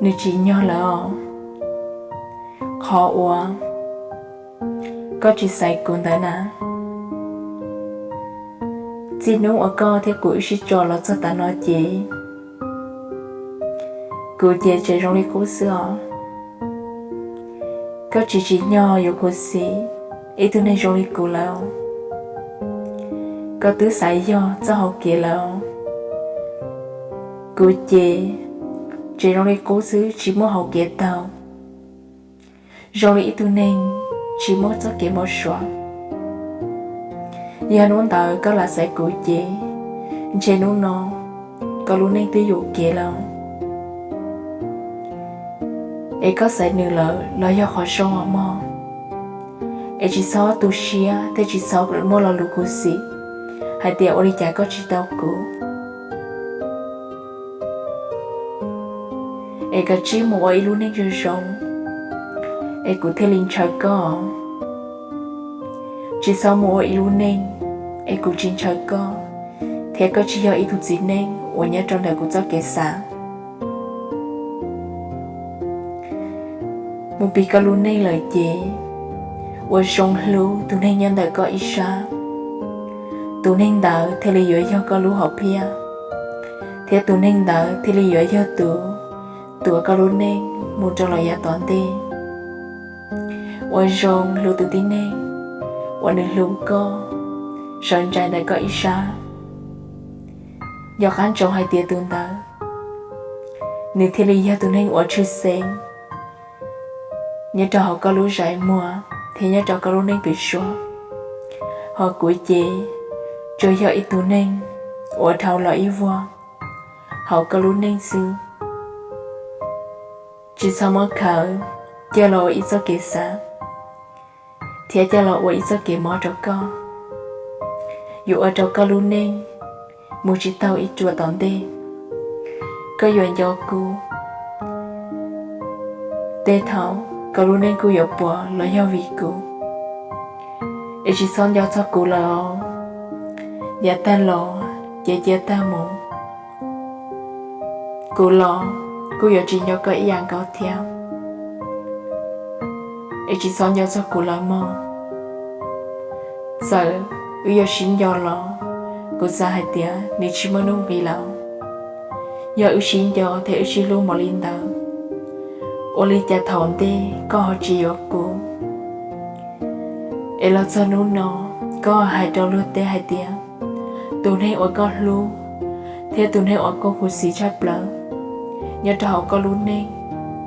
Nws tsim nyog lawm os. Qhov uas koj tsis xaiv kuv ntawd na, txij hnub uas koj thiab kuv wb sib tso los txog tav no ces kuv ces tseem zoo li qub xwb os. Koj tsis tsim nyog yuav khuv xim ib tug neeg zoo li kuv lawm. Koj twb xaiv yog txoj hau kev lawm. Kuv ces tseem zoo li qub xwb, tsis muaj hau kev taug, zoo li ib tug neeg tsis muaj txoj kev mob suav. Yog hnub ntawd koj lam xaiv kuv ces ntshe hnub no koj lub neej twb yuam kev lawm. Es koj xaiv nws lawm los yog qhov zoo os mog. Es tsis txhob tu siab thiab tsis txhob muaj lo lus khuv xim hais tias ua li cas koj tsis tau kuv. Es kav tsij mus ua ib lub neej zoo zoo, es kuv thiaj li ntshaw koj. Tsis txhob mus ua ib lub neej es kuv tsis ntshaw koj, thiab koj tsis yog ib tug txiv neej uas nyob rau ntawm kuv txoj kev xav. Mus piv koj lub neej lawm ces ua zoo hlub tus neeg nyob ntawm koj ib sab. Tus neeg ntawd thiaj li yuav yog koj lub hom phiaj, thiab tus neeg ntawd thiaj li yuav yog tus tuav koj lub neej mus rau lawm yav tom ntej. Ua zoo hlub tus tib neeg uas nws hlub koj, sawv ntsais ntawm koj ib sab. Nco qab ntsoov hais tias tus ntawd nws thiaj li yog tus neeg uas tshwj xeeb nyob rau hauv koj lub zais muag thiab nyob rau koj lub neej pem suab. Ho kuv ces tsuas yog ib tug neeg uas dhau los ib vuag hauv koj lub neej xwb. Tsis txhob muab khawv coj los ua ib txoj kev xav thiab coj los ua ib txoj kev mob rau koj. Yuav ua rau koj lub neej mus tsis tau ib ruam tom ntej. Koj yuav nco kuv tej thaum koj lub neej kuj yuav puas los yog vim kuv. Es tsis txhob nco txog kuv lawm. Yav tag los ces cia tag mus. Kuv los kuj yuav tsis nco koj ib yam nkaus thiab. Es tsis txhob nco txog kuv lawm mog. Txawm wb yuav sib nco los kuv xav hais tias nws tsis muaj nuj nqis lawm. Yog wb sib nco thiab wb sib hlub npaum li ntawd, ua li cas thaum ntej koj ho tsis yuav kuv? Es los txog hnub no koj hais rau luag tej hais tias tus neeg uas koj hlub thiab tus neeg uas koj khuv xim tshaj plaws nyob rau hauv koj lub neej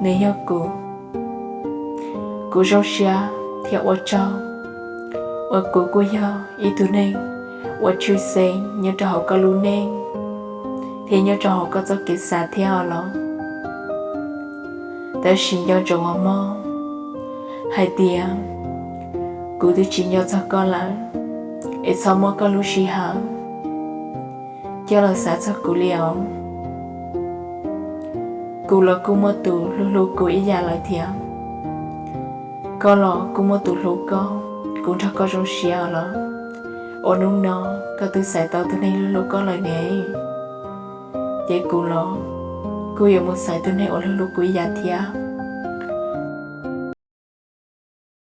nws yog kuv. Kuv zoo siab thiab ua tsaug uas kuv kuj yog ib tug neeg uas tshwj xeeb nyob rau hauv koj lub neej thiab nyob rau hauv koj txoj kev xav thiab os los. Tab sis nco ntsoov os mog, hais tias kuv twb tsis nco txog koj lawm, es txhob muab koj lub sij hawm coj los xav txog kuv li os. Kuv los kuj muaj tus hlub hlub kuv ib yam lawm thiab. Koj los kuj muaj tus hlub koj, kuv nrog koj zoo siab os los. Ua hnub no koj twb xaiv tau tus neeg hlub hlub koj lawm ne, ces kuv los kuj yuav mus xaiv tus neeg uas hlub hlub kuv ib yam thiab.